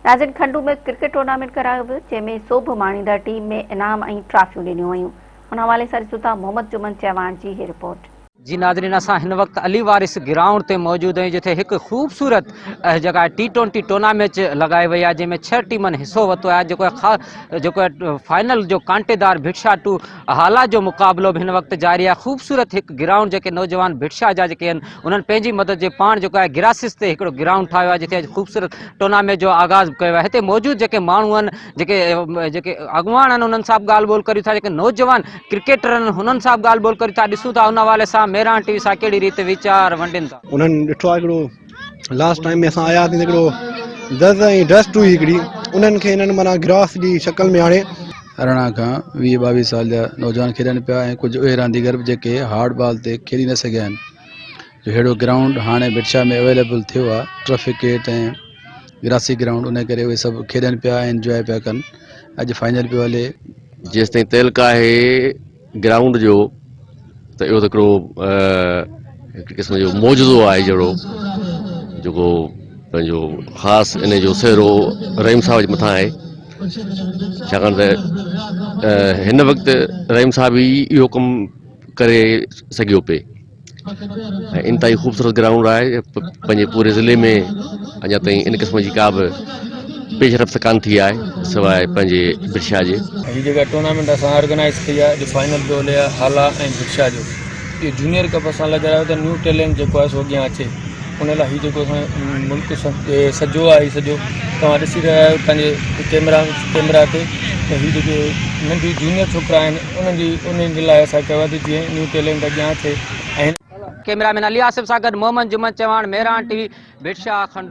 ناظرين کنڊو ۾ cricket tournament ڪرايو ويو جنهن ۾ سوڀ ماڻيندڙ ٽيم ۾ انعام ۽ ٽرافيون ڏنيون ويون ان حوالي سان ڏسون ٿا محمد جمن چهواڻ جي هي رپورٽ. جي ناظرين اسان هن وقت علي وارث گرائونڊ تي موجود آهيون جتي هڪ خوبصورت جيڪا ٽي ٽوئنٽي ٽورنامينٽ لڳائي وئي آهي جنهن ۾ ڇهه ٽيمن حصو ورتو آهي جيڪو جيڪو فائنل جو ڪانٽيدار ڀٽشاهه ٽو هالا جو مقابلو به هن وقت جاري آهي خوبصورت هڪ گرائونڊ جيڪي نوجوان ڀٽشاهه جا جيڪي آهن انهن پنهنجي مدد جي پاڻ جيڪو آهي گراسس تي هڪڙو گرائونڊ ٺاهيو آهي جتي اڄ خوبصورت ٽورنامينٽ جو آغاز ڪيو آهي هتي موجود جيڪي ماڻهو آهن جيڪي جيڪي اڳواڻ آهن انهن سان به ڳالهه ٻولهه ڪريون ٿا جيڪي نوجوان ڪرڪيٽر آهن انهن سان به ڳالهه ٻولهه ڪريون ٿا ڏسون ٿا ان حوالي سان مهراڻ ٽي وي سان ڪهڙي ريت ويچار ونڊين ٿا. انهن ڏٺو آهي هڪڙو لاسٽ ٽائيم ۾ اسان آيا هئاسين ته هڪڙو دز ۽ ڊسٽ هئي هڪڙي انهن کي انهن معنيٰ گراس جي شڪل ۾ آڻي. 18 کان 20 ٻاويهه سال جا نوجوان کيڏن پيا ۽ ڪجهه اهي رانديگر به جيڪي هارڊ بال تي کيڏي نه سگهيا آهن جو ههڙو گرائونڊ هاڻي ڀٽشاهه ۾ اويليبل ٿيو آهي ٽرفڪيٽ ۽ گراسي گرائونڊ ان ڪري اهي سڀ کيڏن پيا ۽ انجواء پيا ڪن اڄ فائنل پيو هلي. جيستائين تعلق آهي گرائونڊ جو ته اهو ته هڪڙو هڪ قسم جو معجزو آهي جهڙو جيڪو پنهنجو خاص ان جو سهرو رحيم صاحب جي مٿان آهي ڇاڪاڻ ته هن وقت رحيم صاحب ئي اهو ڪم ڪري سگهيو پئي ۽ انتهائي خوبصورت گرائونڊ آهي پنهنجي پوري ضلعي ۾ اڃا تائين ان قسم جي ڪا به پيش رفت ڪانه ٿي آهي سواء پنهنجي ڀٽشاهه جي. هي جيڪا ٽورنامينٽ اسان آرگنائيز ڪئي آهي اڄ فائنل پيو هلي آهي هالا ۽ ڀٽشاهه جو اهو جونيئر ڪپ اسان لڳايو ته نيو ٽيلنٽ جيڪو آهي سو اڳيان اچي ان لاء هي جيڪو اسان ملڪ سڄو آهي سڄو توهان ڏسي رهيا آهيو پنهنجي ڪيمرا ڪيمرا تي ته هي جيڪي ننڍي جونيئر ڇوڪرا آهن انهن جي انهن جي لاء اسان چيو آهي ته جيئن نيو ٽيلنٽ اڳيان اچي ۽ ڪئميرا مين علي آصف سان گڏ محمد جمن چوهاڻ، مهراڻ ٽي وي، ڀٽشاهه، کنڊو.